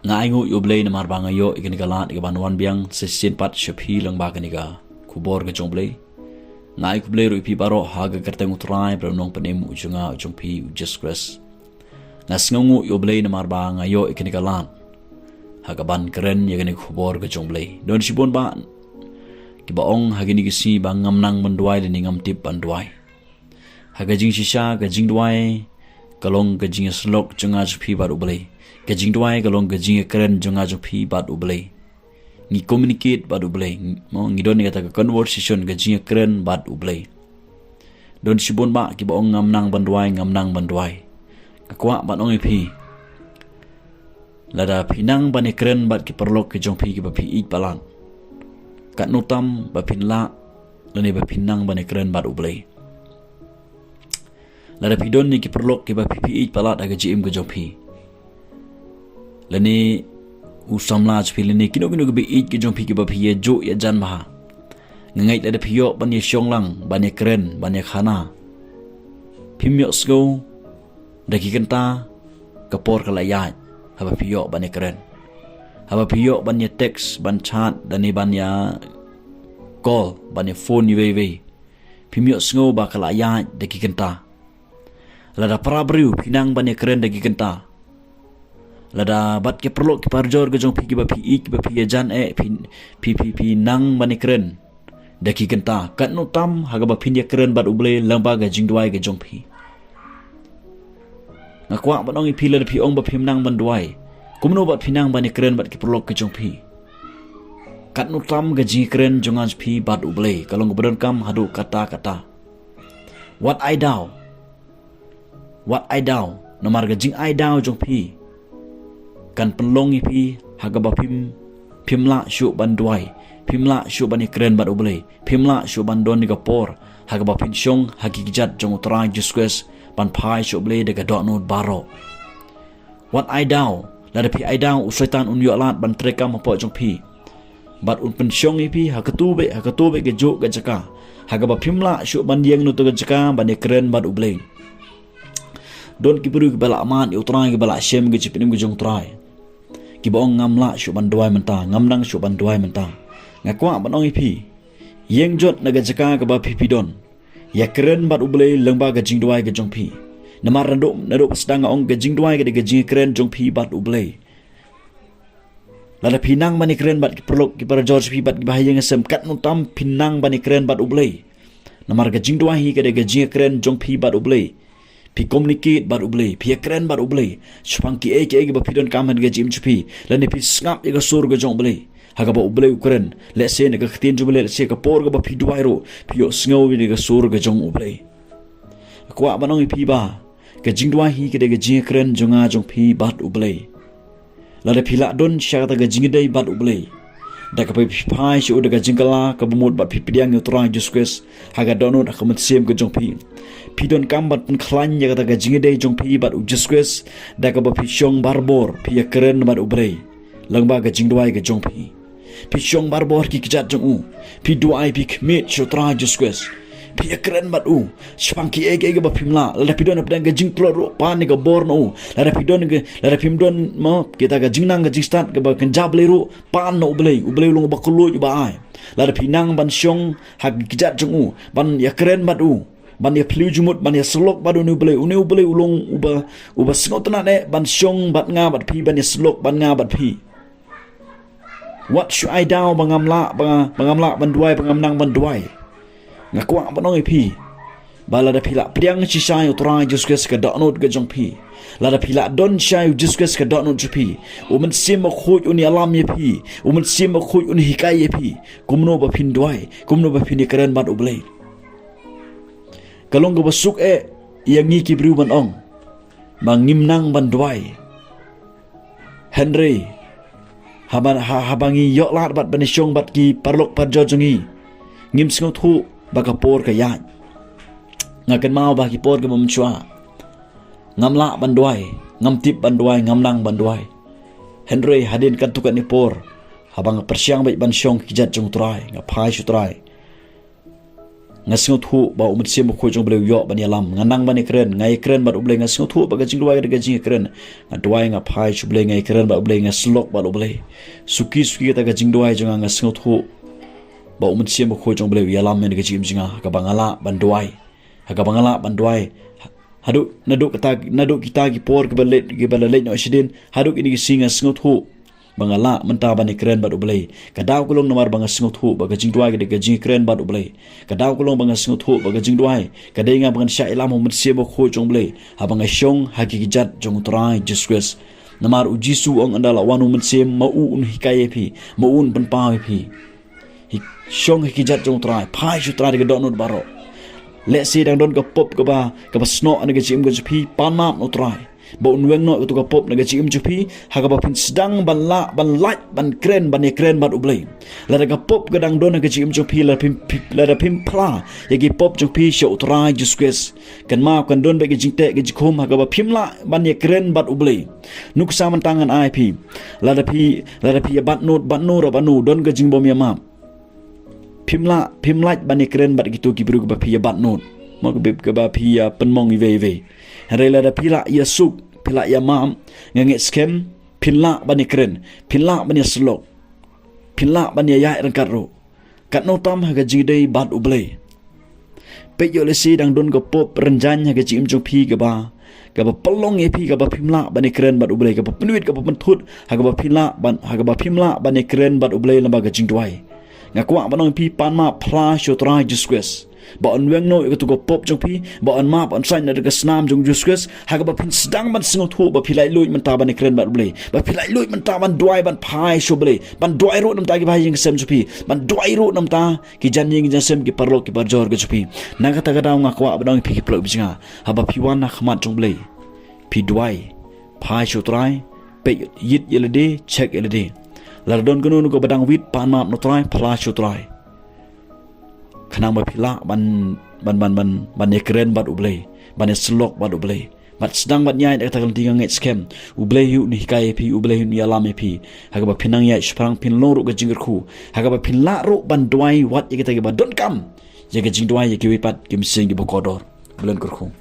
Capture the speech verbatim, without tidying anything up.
Nga ainguh ïa U Blei namar ba nga ïoh ïa kane ka lad ïa ka ban wan biang shisien pat sha phi lyngba kane ka khubor ka jong U Blei. Nga ai khublei ruh ïa phi baroh ha ka kyrteng U Trai bad U Nongpynim u jong nga u jong phi u Jisu Khrist. Nga sngewnguh ïa U Blei namar ba nga ïoh ïa kane ka lad ha ka ban kren ïa kane ka khubor ka jong U Blei. Don shibun bah kiba ong ha kine ki sngi ba ngam nang ban duwai lane ngam tip ban duwai. Ha ka jingshisha ka jingduwai ka long ka jingïasyllok jong nga jong phi bad U Blei. Ka jingduwai ka long ka jingïakren jong nga jong phi bad U Blei. Ngi communicate bad U Blei. Mo, ngi don ïa kata ka conversation, ka jingïakren bad U Blei. Don shibun bah kiba ong ngam nang ban duwai, ngam nang ban duwai. Nga kwah ban ong ïa phi, lada phi nang ban ïakren bad ki paralok ki jong phi kiba phi ïeit palat, katno tam ba phin lah lane ba phin nang ban ïakren bad U Blei. Lada phi don ïa ki paralok kiba phi phi ïeit palat ha ka jingim ka jong phi, lane u samla jong phi lane kino kino kiba ïeit ki jong phi kiba phi ïajuh ïajan bha, nga ngeit lada phi ïoh ban ïashong lang, ban ïakren, ban ïakhana, phim ïohsngew da ki kynta ka por ka la ïaid haba phi ïoh ban ïakren. Haba phi ïoh ban ïa text, ban chat, lane ban ïa call, ban ïa phone iwei iwei, phim ïohsngew ba ka la ïaid da ki kynta. Lada para briew phi nang ban ïakren da ki kynta, lada bad ki paralok ki parajor ka jong phi kiba phi ïeit kiba phi ïajan eh, phi, phi, phi, phi nang ban ïakren da ki kynta, katno tam ha kaba phin ïakren bad U Blei lyngba ka jingduwai ka jong phi. Nga kwah ban ong ïa phi, lada phi ong ba phim nang ban duwai, kumno bad phi nang ban ïakren bad ki paralok ki jong phi? Katno tam ka jingïakren jong nga jong phi bad U Blei ka long kaba donkam haduh katta katta. Wat ai daw. Wat ai daw. Namar ka jingai daw jong phi kan pynlong ïa phi ha kaba phim, phim lah shuh ban duwai, phim lah shuh ban ïakren bad U Blei, phim lah shuh ban don ïa ka por ha kaba phin shong ha ki kjat jong U Trai Jisu Khrist ban phai sha U Blei da ka dohnud baroh. Wat ai daw, lada phi ai daw, u Soitan un ïoh lad ban treikam hapoh jong phi. Bad un pynshong ïa phi ha kato beit, ha kato beit ka juh ka jaka, ha kaba phim lah shuh ban ïeng na kato ka jaka ban ïakren bad U Blei. Don ki briew kiba la mad ïa U Trai, kiba la shem ka jingpynim ka jong U Trai, kiba ong ngam lah shuh ban duwai mynta, ngam nang shuh ban duwai mynta. Nga kwah ban ong ïa phi, ïeng jot na ka jaka kaba phi phi don, ïakren bad U Blei lyngba ka jingduwai ka jong phi. Namar naduh, naduh ba sdang nga ong ka jingduwai ka dei ka jingïakren jong phi bad U Blei. Lada phi nang ban ïakren bad ki paralok ki parajor jong phi bad kiba ha ïing ha sem, katno tam phin nang ban ïakren bad U Blei. Namar ka jingduwai hi ka dei ka jingïakren jong phi bad U Blei. Phi communicate bad U Blei, phi ïakren bad U Blei shaphang kiei kiei kiba phi donkam ha ka jingim jong phi, lane phi sngap ïa ka sur ka jong U Blei ha kaba U Blei u kren. Lehse na ka ktien jong U Blei, lehse ka por kaba phi duwai ruh phi ïohsngew ïa ka sur ka jong U Blei. Kwah ban ong ïa phi ba ka jingduwai hi ka dei ka jingïakren jong nga jong phi bad U Blei. Lada phi lah don sha kata ka jingïadei bad U Blei, da kaba phi phai sha u da ka jingkylla kaba mut bad phi pdiang ïa U Trai Jisu Khrist ha ka dohnud ha ka mynsiem ka jong phi, phi donkam ban pynkhlaiñ ïa kata ka jingïadei jong phi bad U Jisu Khrist da kaba phi shong barabor, phi ïakren bad U Blei lyngba ka jingduwai ka jong phi. Phi shong barabor ki kjat jong u, phi duwai, phi khmih sha U Trai Jisu Khrist, phi ïakren bad u shaphang kiei kiei kiba phim lah. Lada phi don hapdeng ka jingtlot ruh, pan ïa ka bor na u. Lada phi don ka, lada phim don, mo, kita ka jingnang ka jingstad kaba kynja Blei ruh, pan na U Blei. U Blei u long uba kylluid, uba ai. Lada phi nang ban shong ha ki kjat jong u, ban ïakren bad u, ban ïaphylliew jingmut, ban ïasyllok bad une U Blei, une U Blei u long uba, uba sngewtynnad eh ban shong bad nga bad phi, ban ïasyllok bad nga bad phi. Wat shu ai daw ba ngam lah, ba nga, ba ngam lah ban duwai, ba ngam nang ban duwai. Nga kwah ban ong ïa phi ba lada phi lah pdiang shisha ïa U Trai Jisu Khrist ka dohnud ka jong phi, lada phi lah don shisha ïa U Jisu Khrist ka dohnud jong phi, U Mynsiem Bakhuid un ïalam ïa phi, U Mynsiem Bakhuid un hikai ïa phi kumno ba phin duwai, kumno ba phin ïakren bad U Blei. Ka long kaba suk eh ïa ngi ki briew ban ong ba ngim nang ban duwai. Hynrei haba, ha, haba ngi ïoh lad bad ban ïashong bad ki paralok parajor jong ngi, ngim sngewthuh ba ka por ka ïaid. Nga kynmaw ba ki por kiba mynshuwa ngam lah ban duwai, ngam tip ban duwai, ngam nang ban duwai. Hynrei hadien katto katne por, haba nga pyrshang beit ban shong ki kjat jong U Trai, nga phai sha U Trai, Nga sngewthuh ba u Mynsiem Bakhuid jong U Blei u ïoh ban ïalam. Nga nang ban ïakren, nga ïakren bad U Blei, nga sngewthuh ba ka jingduwai ka dei ka jingïakren. Nga duwai, nga phai sha U Blei, nga ïakren bad U Blei, nga syllok bad U Blei. Suki suki kata ka jingduwai jong nga, nga sngewthuh ba u Mynsiem Bakhuid jong U Blei u ïalam ïa ka jingim jong nga, ha kaba nga lah ban duwai. Ha kaba nga lah ban duwai. Haduh, naduh kata, naduh kita ki por kiba leit, kiba la leit noh shadien, haduh kine ki sngi nga sngewthuh ba nga lah mynta ban ïakren bad U Blei. Ka daw ka long namar ba nga sngewthuh ba ka jingduwai ka dei ka jingïakren bad U Blei. Ka daw ka long ba nga sngewthuh ba ka jingduwai ka dei nga ban shah ïalam ha u Mynsiem Bakhuid jong U Blei, haba nga shong ha ki kjat jong U Trai Jisu Khrist. Namar u Jisu u ong, ynda la wan u Mynsiem, ma u un hikai ïa phi, ma u un pynpaw ïa phi. Hi, shong ha ki kjat jong U Trai, phai sha U Trai da ka dohnud baroh. Lehse dang don ka pop kaba, kaba snoh ha ka jingim ka jong phi, pan map na U Trai ba un weng noh ïa kato ka pop na ka jingim jong phi, ha kaba phin sdang ban lah, ban lait, ban kren, ban ïakren bad U Blei. Lada ka pop ka dang don ha ka jingim jong phi, lada phim, phi, lada phim phla ïa ki pop jong phi sha U Trai Jisu Khrist, kynmaw kan don beit ka jingteh ka jingkhum ha kaba phim lah ban ïakren bad U Blei. Nuksa mynta ngan ai phi. Lada phi, lada phi ïa bat nud, bat nud, bat nud, don ka jingbym ïa map. Phim lah, phim lait ban ïakren bad kito ki briew kiba phi ïa bat nud, mo, kiba, kiba phi ïa pynmong iwei iwei. Hynrei lada phi lah ïa suk, phi lah ïa map, nga ngeit skhem phin lah ban ïakren, phin lah ban ïa syllok, phin lah ban ïa ïaid ryngkat ruh. Katno tam ha ka jingïadei bad U Blei. Peit, ïoh lehse dang don ka pop rynjang ha ka jingim jong phi kaba, kaba pynlong ïa phi kaba phim lah ban ïakren bad U Blei, kaba pynwit, kaba pynthut, ha kaba phim lah ban, ha kaba phim lah ban ïakren bad U Blei lyngba ka jingduwai. Nga kwah ban ong ïa phi, pan map, phla sha U Trai Jisu Khrist ba un weng noh ïa kato ka pop jong phi, ba un map, un saiñ na ka snam jong Jisu Khrist, ha kaba phin sdang ban sngewthuh ba phi laitluid mynta ban ïakren bad U Blei, ba phi laitluid mynta ban duwai, ban phai sha U Blei, ban duwai ruh na bynta ki bahaïing sem jong phi, ban duwai ruh na bynta ki janmiing ki jansem, ki paralok ki parajor ka jong phi. Na kata ka daw nga kwah ban ong ïa phi ki paralok ki jong nga, haba phi wan ha khmat jong U Blei, phi duwai, phai sha U Trai, peit, ïit ïa lade, check ïa lade. Lada don kano kano kaba dang wit, pan map na U Trai, phla sha U Trai, khnang ba phi lah ban, ban, ban, ban, ban ïakren bad U Blei, ban ïasyllok bad U Blei. Bad sdang ban ïaid da kata ka lynti, nga ngeit skhem U Blei hi un hikai ïa phi, U Blei hi un ïalam ïa phi, ha kaba phin nang ïaid shaphrang, phin long ruh ka jingkyrkhu, ha kaba phin lah ruh ban duwai wat ïa kita kiba donkam ïa ka jingduwai, ïa kiwei pat ki mynsiem kiba kordor. U Blei un kyrkhu.